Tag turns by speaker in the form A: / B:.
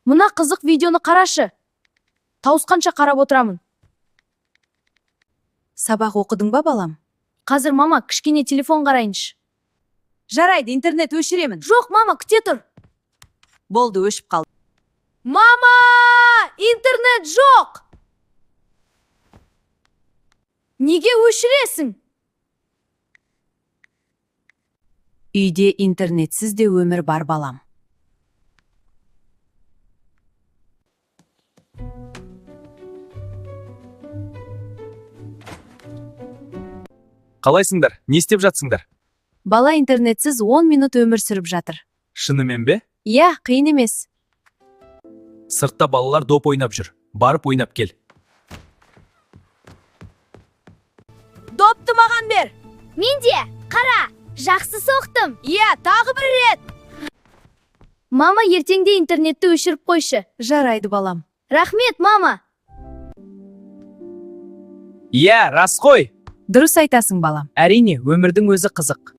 A: Мына қызық видеоны қарашы. Тауысқанша қарап отырамын.
B: Сабақ оқыдың ба, балам?
A: Қазір, мама, кішкене телефон қарайыншы.
B: Жарайды, интернет өшіремін.
A: Жоқ, мама, күте тұр.
B: Болды, өшіп қалды.
A: Мама, интернет жоқ. Неге өшіресің?
B: Үйде интернетсіз де өмір бар, балам.
C: Қалайсыңдар? Не істеп жатсыңдар?
B: Бала интернетсіз 10 минут өмір сүріп жатыр.
C: Шынымен бе?
B: Иә, қиын емес.
C: Сыртта балалар доп ойнап жүр. Барып ойнап кел.
B: Допты маған бер.
D: Менде, қара, жақсы соқтым.
B: Иә, тағы бір рет.
A: Мама, ертеңде интернетті өшіріп қойшы.
B: Жарайды, балам.
A: Рахмет, мама.
C: Иә, рас қой.
B: Дұрыс айтасың, балам.
C: Әрине, өмірдің өзі қызық.